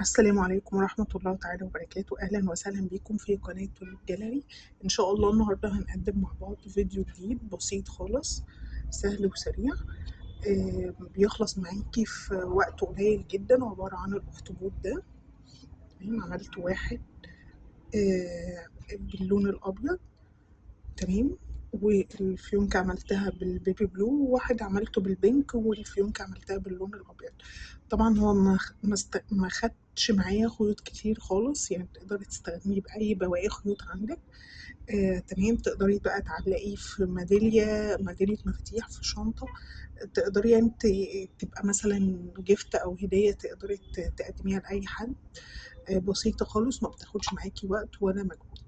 السلام عليكم ورحمة الله تعالى وبركاته. أهلا وسهلا بكم في قناة توليب جاليري. إن شاء الله النهاردة هنقدم مع بعض فيديو جديد بسيط خالص، سهل وسريع، بيخلص معاكي في وقت قليل جدا، عبارة عن الأخطبوط ده. تمام، عملت واحد باللون الأبيض، تمام، والفيونكة عملتها بال baby blue، وواحد عملته بال pink، والفيونكة عملتها باللون الأبيض. طبعا هو ما خدش معايا خيوط كتير خالص، يعني تقدري تستخدميه بأي بواقي خيوط عندك. تمام، تقدري بقى تعلقيه في ميدالية مفاتيح، في شنطة، تقدري يعني تبقى مثلا gift أو هدية تقدري تقدميها لأي حد. بسيطة خالص، ما بتاخدش معاكي وقت ولا مجهود.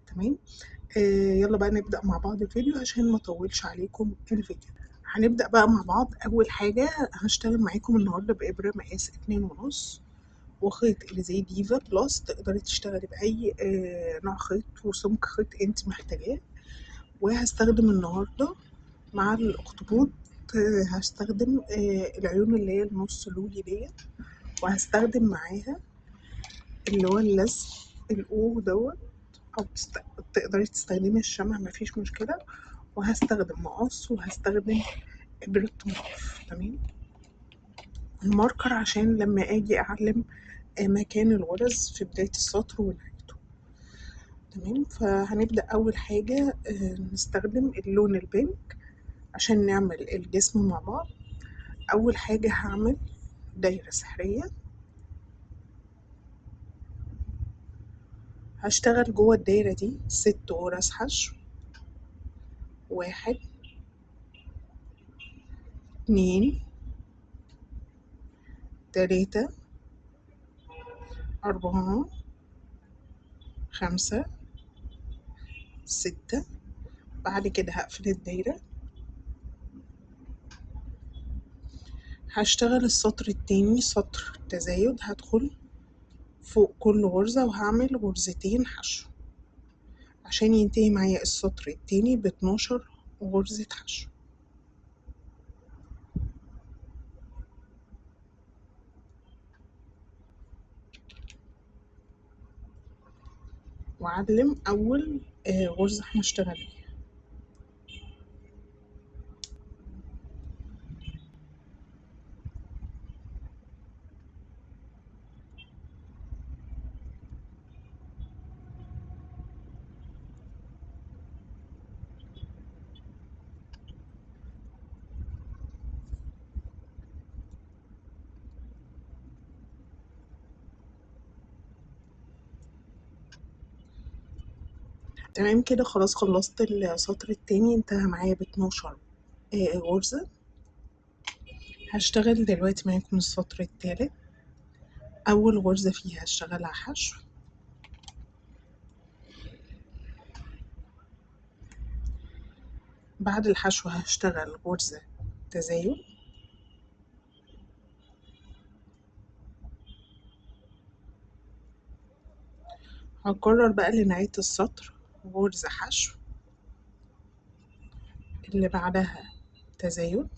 تمام، يلا بقى نبدأ مع بعض الفيديو عشان ما اطولش عليكم الفيديو. هنبدأ بقى مع بعض. أول حاجة هشتغل معاكم النهاردة بإبرة مقاس 2.5 وخيط Alize Diva Plus. تقدري تشتغلي بأي نوع خيط وسمك خيط انت محتاجاه. وهستخدم النهاردة مع الأخطبوط، هستخدم العيون اللي هي النص لولي ديت، وهستخدم معاها اللي هو اللزق الأو دوت، أو تقدري تستخدمي الشمع مفيش مشكلة. وهستخدم مقص، وهستخدم إبرة طماطم. تمام، الماركر عشان لما أجي أعلم مكان الغرز في بداية السطر ونهايته. تمام، فهنبدأ أول حاجة، نستخدم اللون البينك عشان نعمل الجسم مع بعض. أول حاجة هعمل دايرة سحرية، هشتغل جوه الدايرة دي 6 غرز حشو، 1 2 3 4 5 6. بعد كده هقفل الدايرة، هشتغل السطر التاني سطر تزايد، هدخل فوق كل غرزة وهعمل غرزتين حشو عشان ينتهي معايا السطر التاني ب12 غرزة حشو. وأعلم أول غرزة احنا اشتغلناها. تمام كده، خلاص خلصت السطر التاني، انتهى معايا ب12 غرزة. هشتغل دلوقتي معاكم السطر التالت. أول غرزة فيها هشتغلها حشو، بعد الحشو هشتغل غرزة تزايد، هكرر بقى لنهاية السطر غرزة حشو، اللي بعدها تزايد،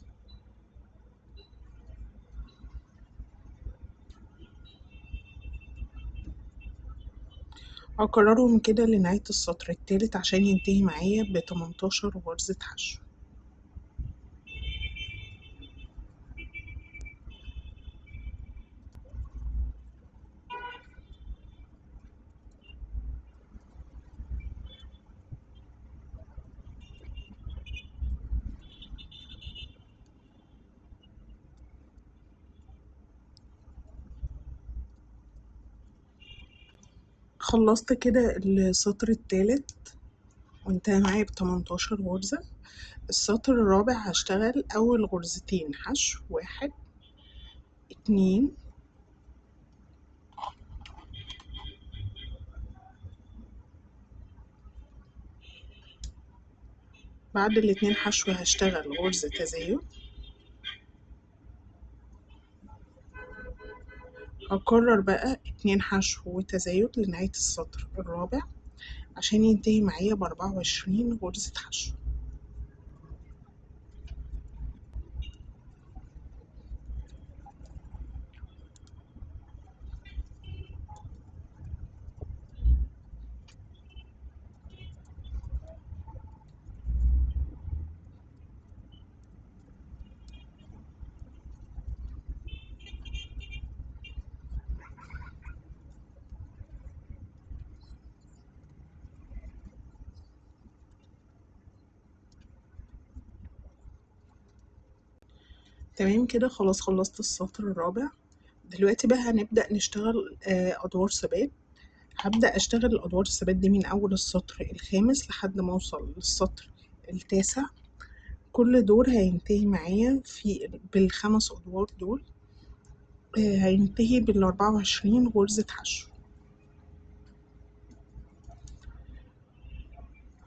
هكررهم كده لنهاية السطر التالت عشان ينتهي معايا ب18 غرزة حشو. خلصت كده السطر التالت وانتهى معايا ب18 غرزة. السطر الرابع هشتغل أول غرزتين حشو، 1 2 بعد الاتنين حشو هشتغل غرزة تزايد، هكرر بقى 2 حشو وتزايد لنهاية السطر الرابع عشان ينتهي معايا ب24 غرزة حشو. تمام كده خلاص خلصت السطر الرابع. دلوقتي بقى هنبدأ نشتغل أدوار ثبات. هبدأ أشتغل الأدوار الثبات دي من أول السطر الخامس لحد ما أوصل للسطر التاسع. كل دور هينتهي معايا بالخمس أدوار دول، هينتهي بال24 غرزة حشو.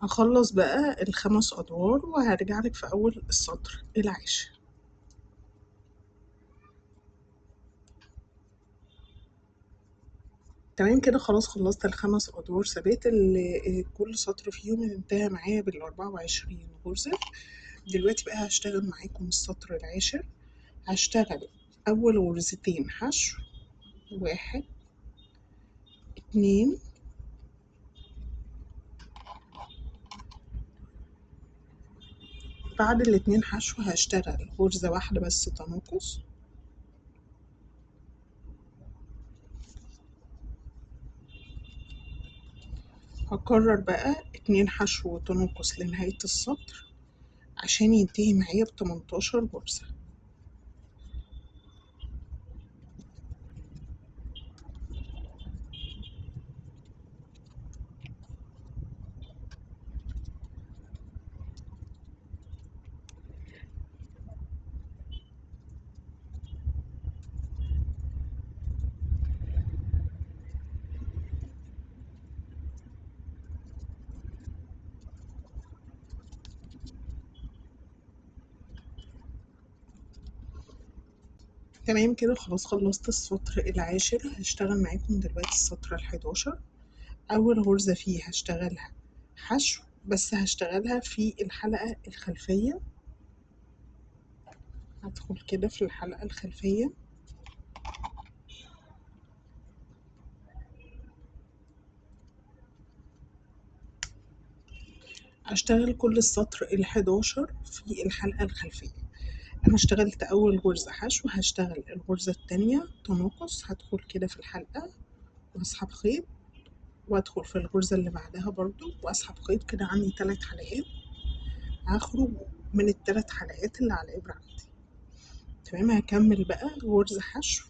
هخلص بقى الخمس أدوار وهرجع لك في أول السطر العاشر. تمام كده خلاص خلصت الخمس أدوار ثبات اللي كل سطر فيهم انتهى معايا بال24 غرزة. دلوقتي بقى هشتغل معاكم السطر العاشر. هشتغل أول غرزتين حشو، 1 2، بعد الاتنين حشو هشتغل غرزة واحدة بس تناقص، هكرر بقى 2 حشو وتناقص لنهاية السطر عشان ينتهي معايا ب18 غرزة. تمام كده خلاص خلصت السطر العاشر. هشتغل معاكم دلوقتي السطر 11. أول غرزة فيه هشتغلها حشو، بس هشتغلها في الحلقة الخلفية. هدخل كده في الحلقة الخلفية، هشتغل كل السطر 11 في الحلقة الخلفية. أنا اشتغلت أول غرزة حشو، هشتغل الغرزة التانية تناقص، هدخل كده في الحلقة وأسحب خيط، وأدخل في الغرزة اللي بعدها برضو وأسحب خيط. كده عندي 3 حلقات، هخرج من ال3 حلقات اللي على الإبرة عندي. تمام، هكمل بقى غرزة حشو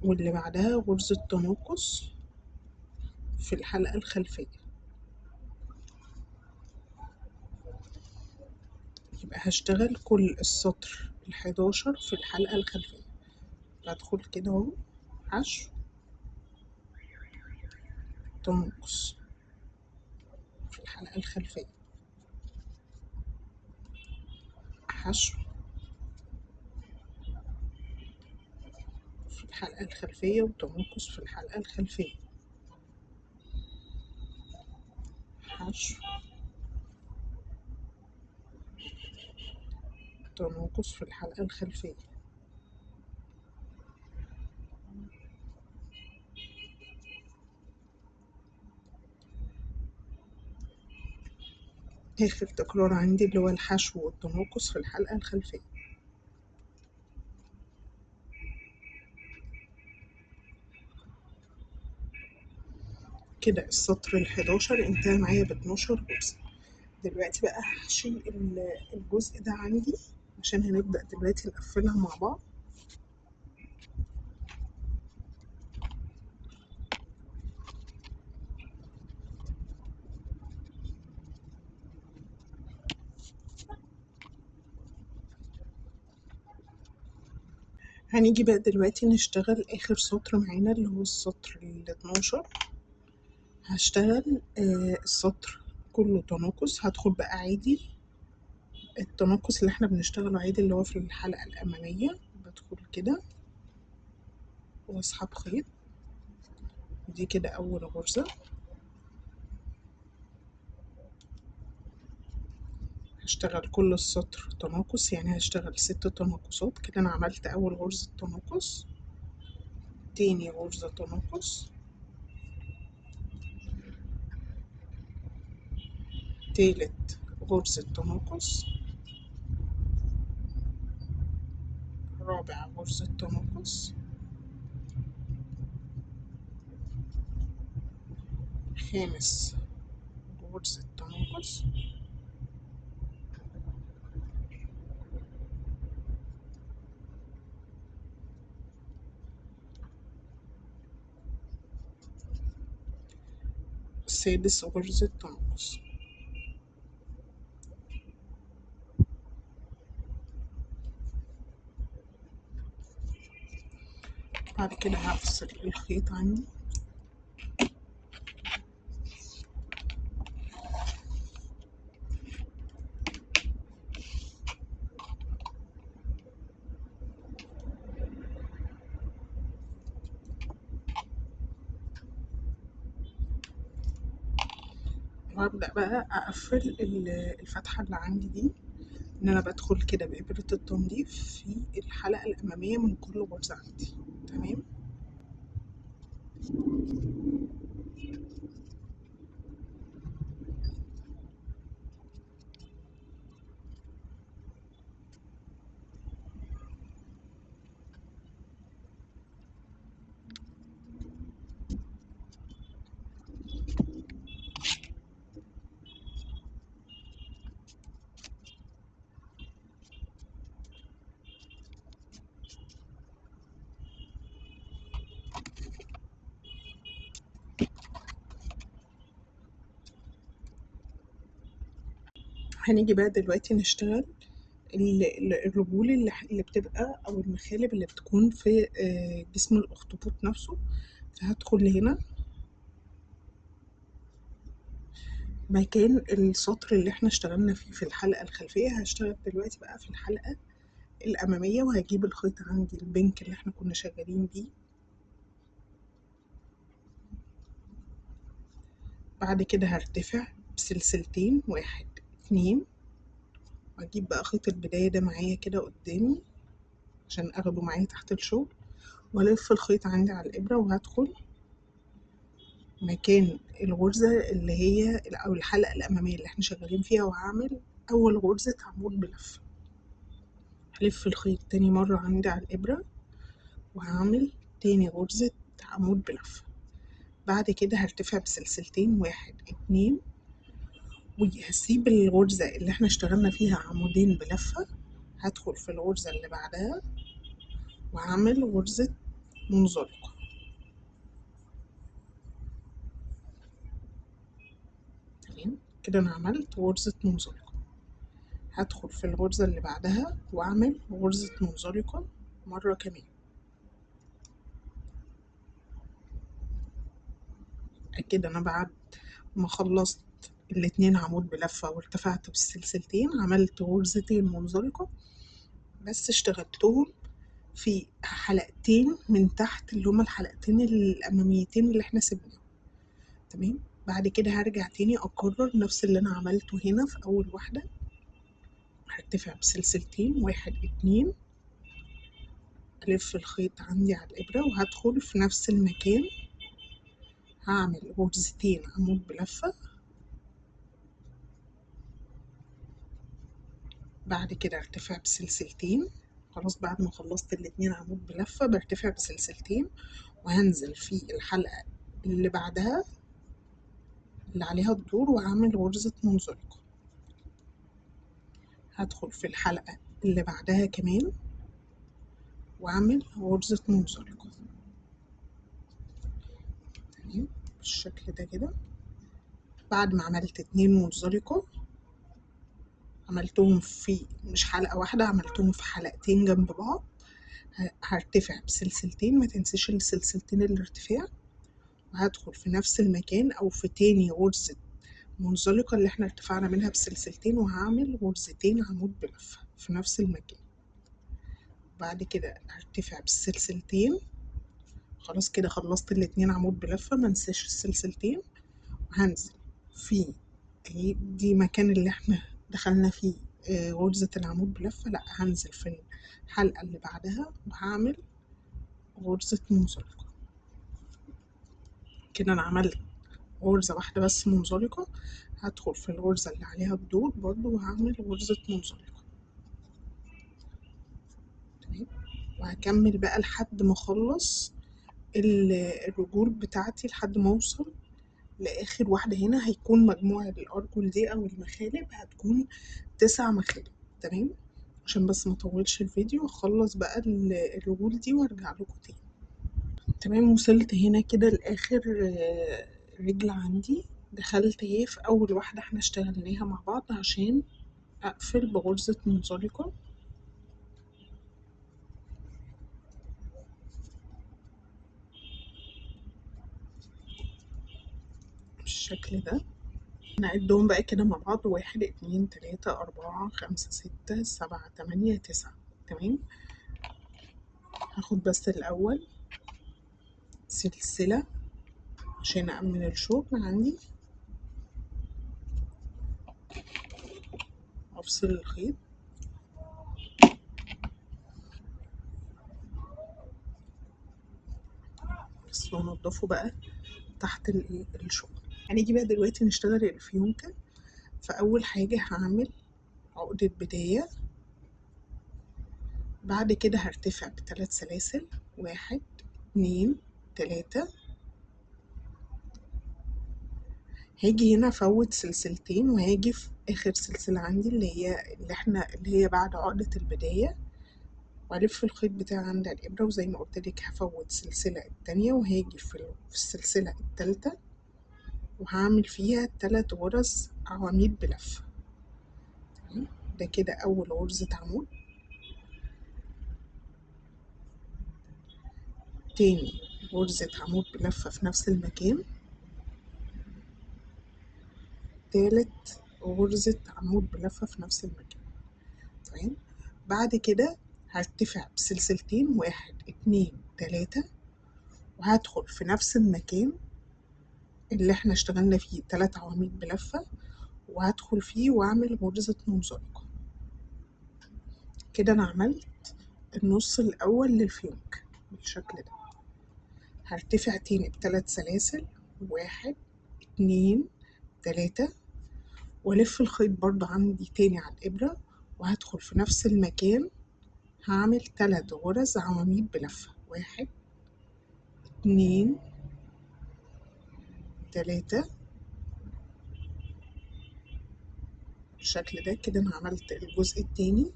واللي بعدها غرزة تناقص في الحلقة الخلفية. يبقى هشتغل كل السطر 11 في الحلقة الخلفية. بدخل كده اهو حشو تناقص في الحلقة الخلفية، حشو في الحلقة الخلفية وتناقص في الحلقة الخلفية، حشو تناقص في الحلقة الخلفية. آخر تكرار عندي اللي هو الحشو والتناقص في الحلقة الخلفية. كده السطر 11 انتهى معايا ب12 غرزة. دلوقتي بقى هحشي الجزء ده عندي عشان هنبدأ دلوقتي نقفلها مع بعض. هنيجي بقى دلوقتي نشتغل آخر سطر معانا اللي هو السطر 12. هشتغل السطر كله تناقص. هدخل بقى عادي التناقص اللي احنا بنشتغله عادي اللي هو في الحلقة الأمامية. بدخل كده واسحب خيط، دي كده أول غرزة. هشتغل كل السطر تناقص، يعني هشتغل 6 تناقصات. كده أنا عملت أول غرزة تناقص، تاني غرزة تناقص، تالت غرزة تناقص، رابع غرزة تناقص، خامس غرزة تناقص، سادس غرزة تناقص. بعد كده هفصل الخيط عندي. وهبدأ بقى أقفل الفتحة اللي عندي دي، إن أنا بدخل كده بإبرة التنظيف في الحلقة الأمامية من كل غرزة عندي. تمام. هنيجي بقى دلوقتي نشتغل الرجول اللي بتبقى او المخالب اللي بتكون في جسم الاخطبوط نفسه. فهدخل هنا مكان السطر اللي احنا اشتغلنا فيه في الحلقة الخلفية، هشتغل دلوقتي بقى في الحلقة الأمامية، وهجيب الخيط عندي البنك اللي احنا كنا شغالين بيه. بعد كده هرتفع بسلسلتين، 1 2، واجيب بقى خيط البداية ده معايا كده قدامي عشان اخده معايا تحت الشغل، والف الخيط عندي على الابرة، وهدخل مكان الغرزة اللي هي او الحلقة الامامية اللي احنا شغالين فيها، وهعمل اول غرزة عمود بلفة. هلف الخيط تاني مرة عندي على الابرة، وهعمل تاني غرزة عمود بلفة. بعد كده هرتفع بسلسلتين، 1 2، وهسيب الغرزة اللي احنا اشتغلنا فيها عمودين بلفة، هدخل في الغرزة اللي بعدها وهعمل غرزة منزلقة. تمام كده انا عملت غرزة منزلقة. هدخل في الغرزة اللي بعدها واعمل غرزة منزلقة مرة كمان. كده انا بعد ما خلصت الاتنين عمود بلفة وارتفعت بالسلسلتين عملت غرزتين منزلقة، بس اشتغلتهم في حلقتين من تحت اللي هما الحلقتين الاماميتين اللي احنا سيبناهم. تمام. بعد كده هرجع تاني اكرر نفس اللي انا عملته هنا في اول واحدة، هرتفع بسلسلتين، 1 2، الف الخيط عندي على الابرة، وهدخل في نفس المكان هعمل غرزتين عمود بلفة. بعد كده ارتفع بسلسلتين. خلاص بعد ما خلصت الاتنين عمود بلفة برتفع بسلسلتين، وهنزل في الحلقة اللي بعدها اللي عليها الدور وهعمل غرزة منزلقة. هدخل في الحلقة اللي بعدها كمان واعمل غرزة منزلقة. تمام بالشكل ده كده. بعد ما عملت 2 منزلقة عملتهم في مش حلقة واحدة، عملتهم في حلقتين جنب بعض، هرتفع بسلسلتين، ما تنسيش السلسلتين الارتفاع، وهدخل في نفس المكان او في تاني غرزة منزلقة اللي احنا ارتفعنا منها بسلسلتين، وهعمل غرزتين عمود بلفة في نفس المكان. بعد كده هرتفع بالسلسلتين. خلاص كده خلصت الاتنين عمود بلفة، ما انساش السلسلتين، وهنزل في دي مكان اللي احنا دخلنا فيه غرزة العمود بلفة، لا هنزل في الحلقة اللي بعدها وهعمل غرزة منزلقة. كده انا عملت غرزة واحدة بس منزلقة، هدخل في الغرزة اللي عليها الدور برضو وهعمل غرزة منزلقة. تمام. وهكمل بقى لحد ما اخلص الرجول بتاعتي، لحد ما اوصل لاخر واحدة. هنا هيكون مجموع الارجل دي او المخالب هتكون 9 مخالب. تمام. عشان بس ما اطولش الفيديو اخلص بقى الرجول دي وارجع لكم تاني. تمام. وصلت هنا كده لاخر رجل عندي. دخلت اهي في اول واحدة احنا اشتغلناها مع بعض عشان اقفل بغرزة منزلقة. بالشكل ده. نعدهم بقى كده مع بعض، 1 2 3 4 5 6 7 8 9. تمام. هاخد بس الأول سلسلة عشان أأمن الشغل عندي، أفصل الخيط. بس وانضفه بقى تحت الشغل. هنيجي بقى دلوقتي نشتغل الفيونكة. فأول حاجة هعمل عقدة بداية، بعد كده هرتفع بثلاث سلاسل، 1 2 3. هاجي هنا افوت سلسلتين، وهاجي في اخر سلسلة عندي اللي هي بعد عقدة البداية، والف الخيط بتاعي عند الابرة، وزي ما قلت لك هفوت سلسلة التانية، وهاجي في السلسلة التالتة وهعمل فيها 3 غرز عواميد بلفة. تمام. ده كده اول غرزة عمود، تاني غرزة عمود بلفة في نفس المكان، تالت غرزة عمود بلفة في نفس المكان. تمام. بعد كده هرتفع بسلسلتين، 1 2 3، وهدخل في نفس المكان اللي احنا اشتغلنا فيه 3 عواميد بلفة، وهدخل فيه واعمل غرزة منزلقة. كده انا عملت النص الاول للفيونك بالشكل ده. هرتفع تاني بثلاث سلاسل، 1 2 3، والف الخيط برضو عندي تاني على الابرة، وهدخل في نفس المكان هعمل 3 غرز عواميد بلفة، 1 2 3 بالشكل ده. كده انا عملت الجزء التاني.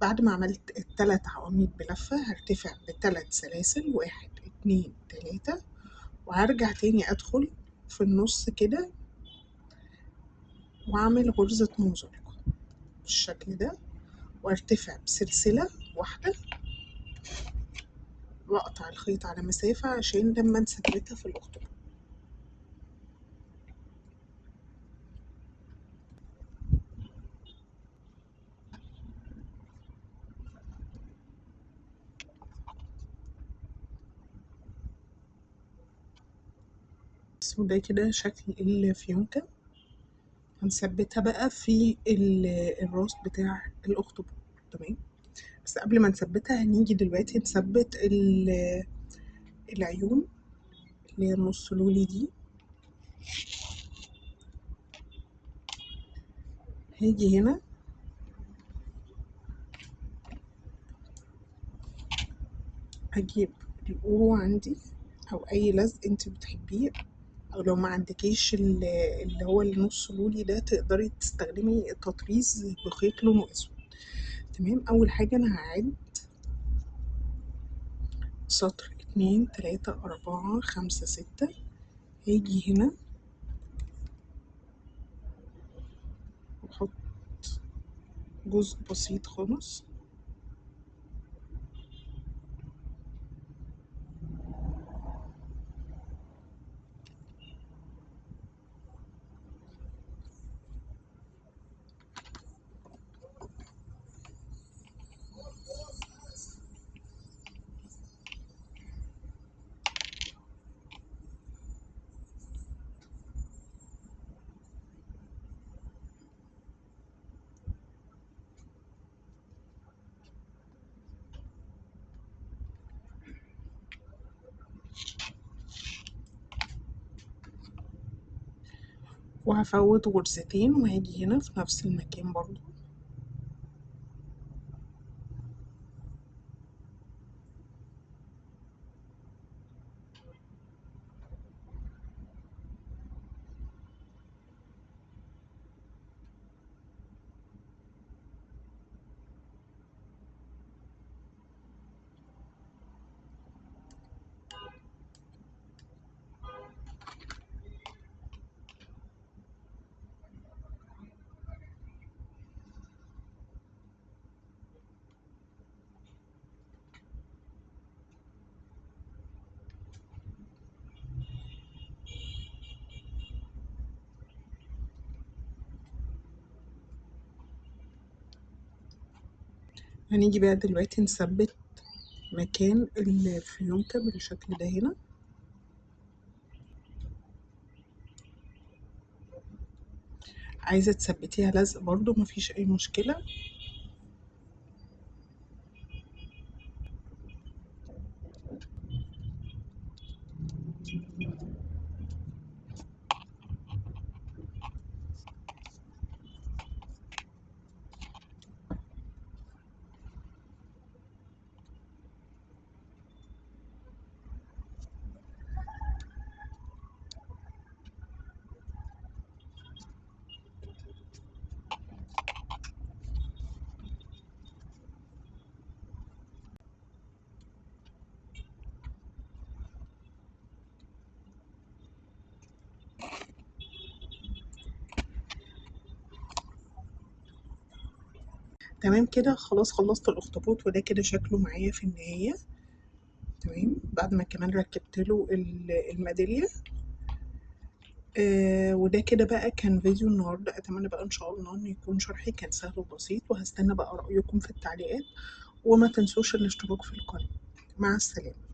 بعد ما عملت التلات عواميد بلفة هرتفع بتلات سلاسل، 1 2 3، وهرجع تاني ادخل في النص كده واعمل غرزة منزلقة بالشكل ده، وارتفع بسلسلة واحدة، واقطع الخيط على مسافة عشان لما نثبتها في الاخطبوط. وده كده شكل الفيونكة. هنثبتها بقى في الراس بتاع الاخطبوط. تمام. بس قبل ما نثبتها هنيجي دلوقتي نثبت العيون اللي هي النص لولي دي. هاجي هنا هجيب القورو عندي او اي لزق انت بتحبيه، او لو ما عندكيش اللي هو النص لولي ده تقدري تستخدمي التطريز بخيط لونه اسود. تمام. اول حاجه انا هعد سطر 2 3 4 5 6، هاجي هنا واحط جزء بسيط خالص، وهفوت غرزتين، وهاجي هنا في نفس المكان برضو هنيجي بقى دلوقتي نثبت مكان الفيونكة بالشكل ده هنا. عايزة تثبتيها لزق برضو مفيش اي مشكلة. تمام كده خلاص خلصت الاخطبوط، وده كده شكله معايا في النهاية. تمام، بعد ما كمان ركبت له الميدالية. وده كده بقى كان فيديو النهارده. اتمنى بقى ان شاء الله ان يكون شرحي كان سهل وبسيط، وهستنى بقى رأيكم في التعليقات، وما تنسوش الاشتراك في القناة. مع السلامة.